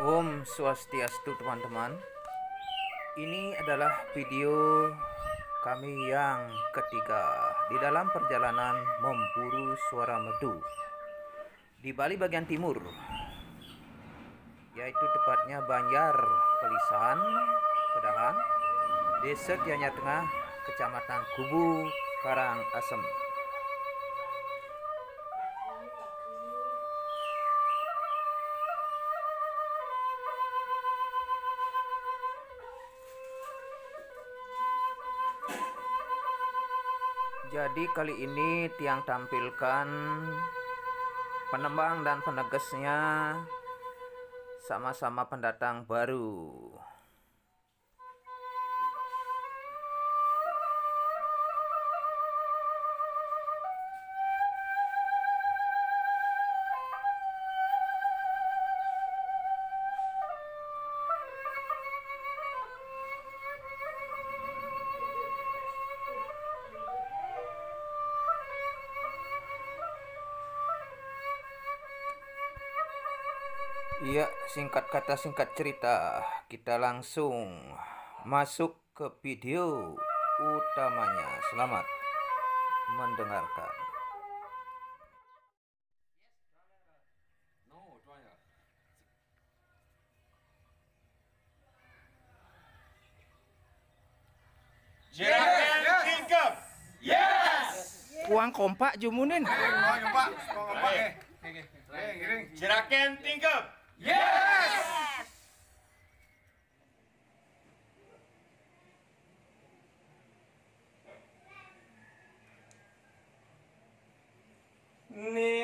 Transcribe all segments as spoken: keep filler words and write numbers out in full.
Om Swastiastu, teman-teman. Ini adalah video kami yang ketiga di dalam perjalanan memburu suara merdu di Bali bagian timur, yaitu tepatnya Banjar Pelisan, Pedahan, Desa Gianyar Tengah, Kecamatan Kubu, Karangasem. Jadi kali ini Tiang tampilkan penembang dan penegesnya, sama-sama pendatang baru. Iya, singkat kata, singkat cerita, kita langsung masuk ke video utamanya. Selamat mendengarkan. Juragan Tingkep. Yes. Kuang kompak jumunin. Kompak, kompak, eh. Juragan Tingkep. Yes. Nimbadane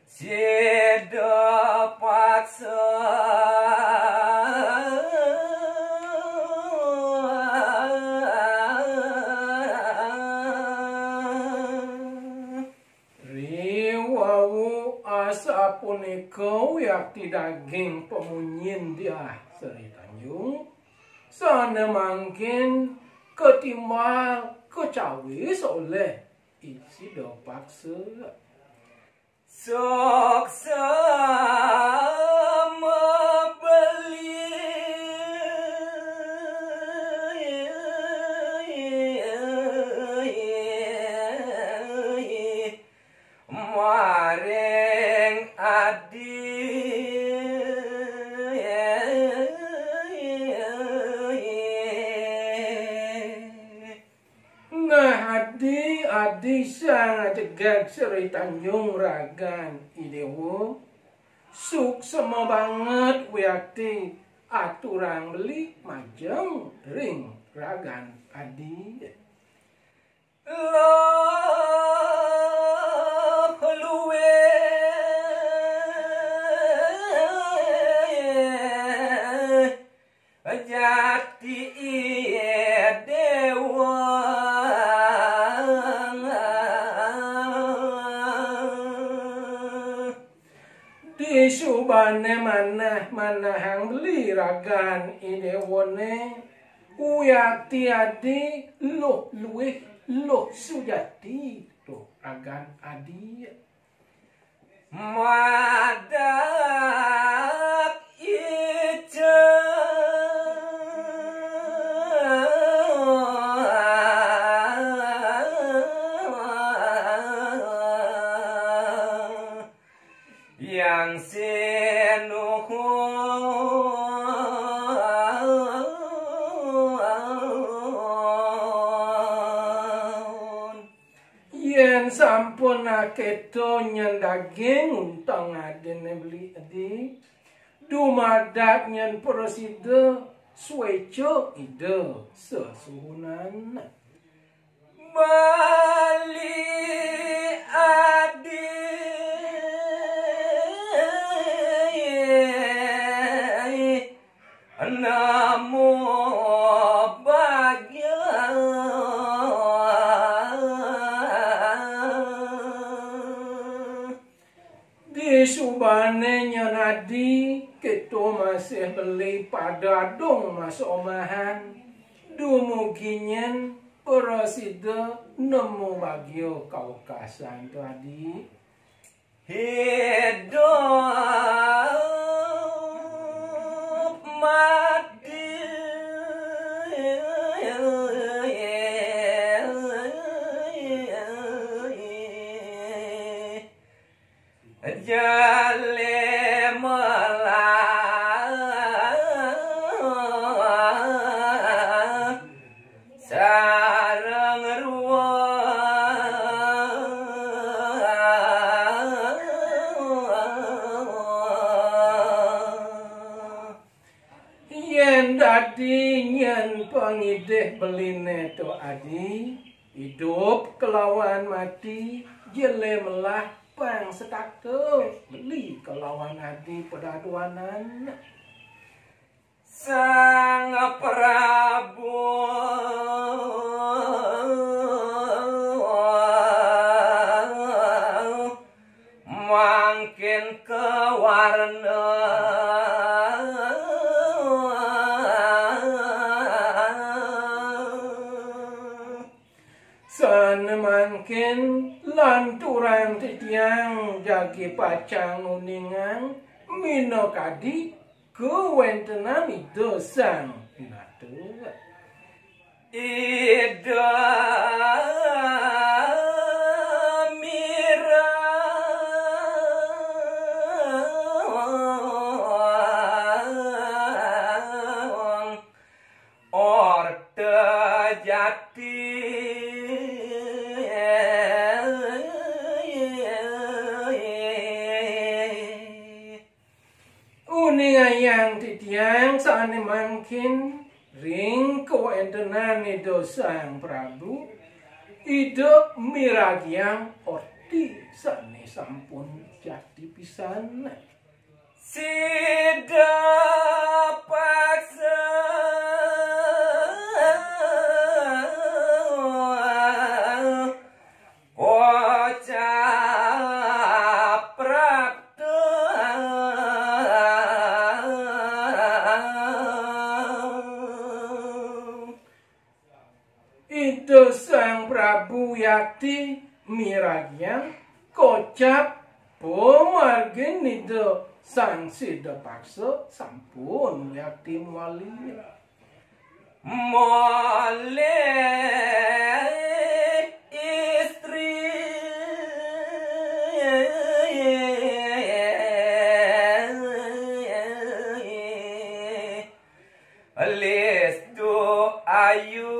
sida paksa. Riwau asapunika wiakti daging pamunyin Diah Sri Tanjung, sane mangkin katimbal kacawis olih I Sida Paksa. Suksa mabeli maring adi. Nah, adi, adi sang ajegeg Sri Tanjung ragan I Dewa, suksma banget wiakti aturang beli majeng ring ragan adi. Loh luwih jati I Dewa. Disubane manah-manahang beli ragan I Dewane, wiakti adi luh luwih luh sujati, tuh ragan adi. Madak ica. Yang sinuhun. Yen sampun aketo nyen daging untang adine beli adi, dumadak nyen prasida sweca Ida sesuhunan. Bali adi. Namo bagya. Disubane nyen adi keto Masih beli padadung masomahan, dumugi nyén prasida nemu bagia kawekasan to adi. Hidup mati. Jele melah sareng ruwet. Yén dadi nyén pangidih beliné to adi, idup kelawan mati, jele melah pang setata, beli kelawan adi padaduanan. Sang Prabu mangkin kawarna. Sané mangkin lanturang titiang jagi pacang nguningang minakadi kawéntenan Ida Sang Pinaka. Ida mireng orta jati. Uningayang titiang sané mangkin ring kawéntenan Ida Sang Prabu, Ida miragiang orti sané sampun jati pisan. Sida paksa kocap prapta. Ida Sang Prabu Yakti miragiang kocap pamargin Ida Sang Sida Paksa sampun yakti mawali. Malih istri Listu ayu.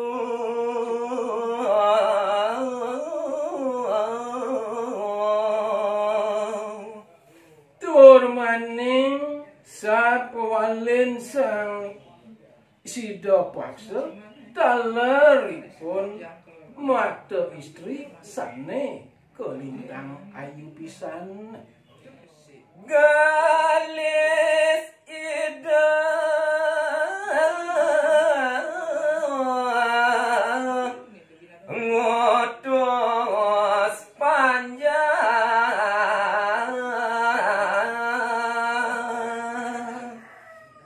Tur maning sapawalin Sang Sida Paksa, taleripun mata istri sané kalintang ayu pisan. Galis Ida ngutus panjang.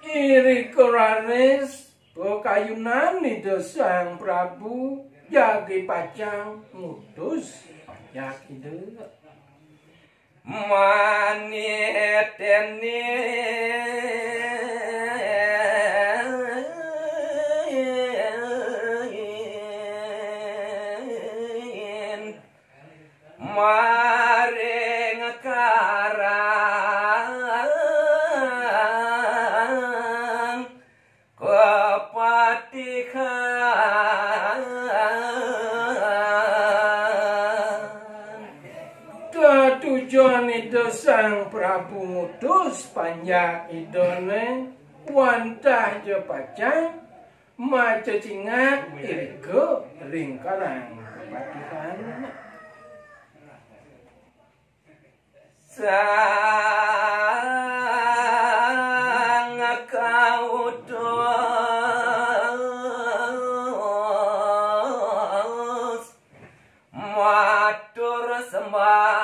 Irika raris pakayunan Ida Sang Prabu jagi pacang ngutus panjak Ida. Manitenin maring karang kapatihan. Tetujon Ida Sang Prabu ngutus panjak Idané, wantah ja pacang macecingak irika ring karang kapatihan. Sang kautus matur sembah.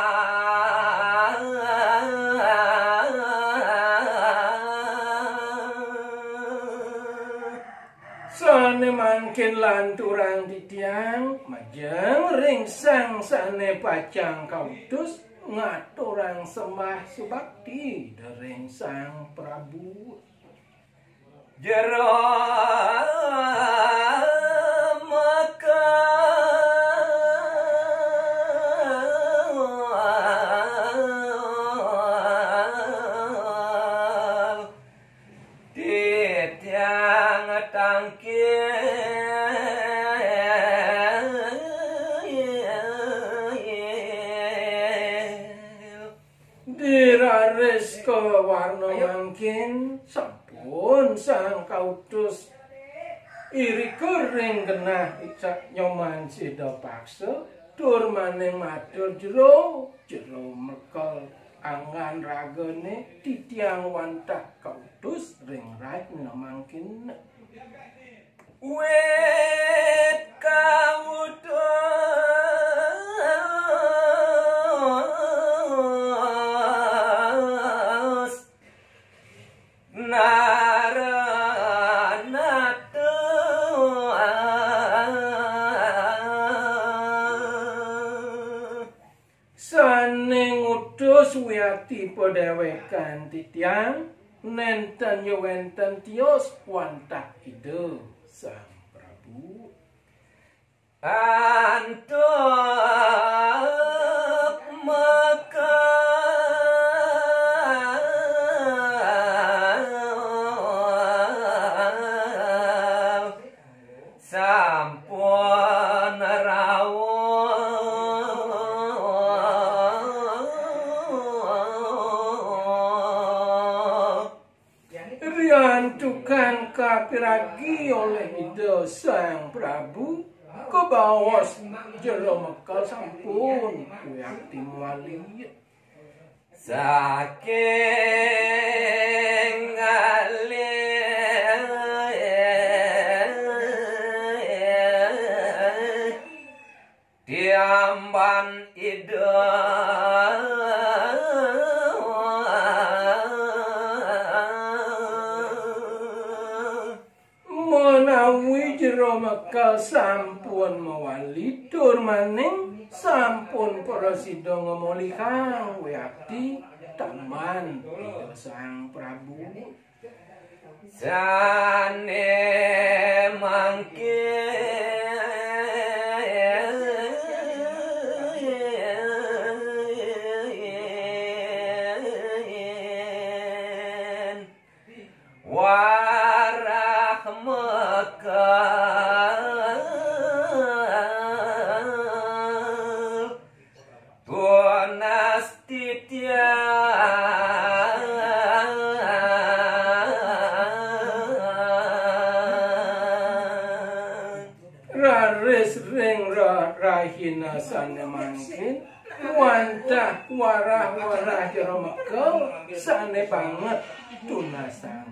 Mangkin lanturang titiang majeng ring sang sane pacang kautus ngaturang sembah subakti ring Sang Prabu. Jero Mekal. Titiang tangkil. Diraris kawarna mangkin sampun sang kautus irika ring genah Nyoman Sida Paksa, tur maning matur jero, jero mekel anggan ragane titiang wantah kautus ring rahina mangkin. Wit kautus naranata. Sane ngutus wiakti padewekan titiang, nenten ya wenten tios wantah Ida Sang Prabu. Antuk mekel sampun rauh. Riantukan kapiragi olih Ida Sang Prabu, kabaos jero mekel sampun wiakti mawali. Saking ngalih tiamban Ida. Menawi jero mekel sampun mawali tur maning sampun prasida ngamolihang wiakti taman Ida Sang Prabu. Sane mangkin warah mekel tunas titiang. Raris ring ra-, rahina sane mangkin, wantah warah-warah jero mekel sane banget tunasang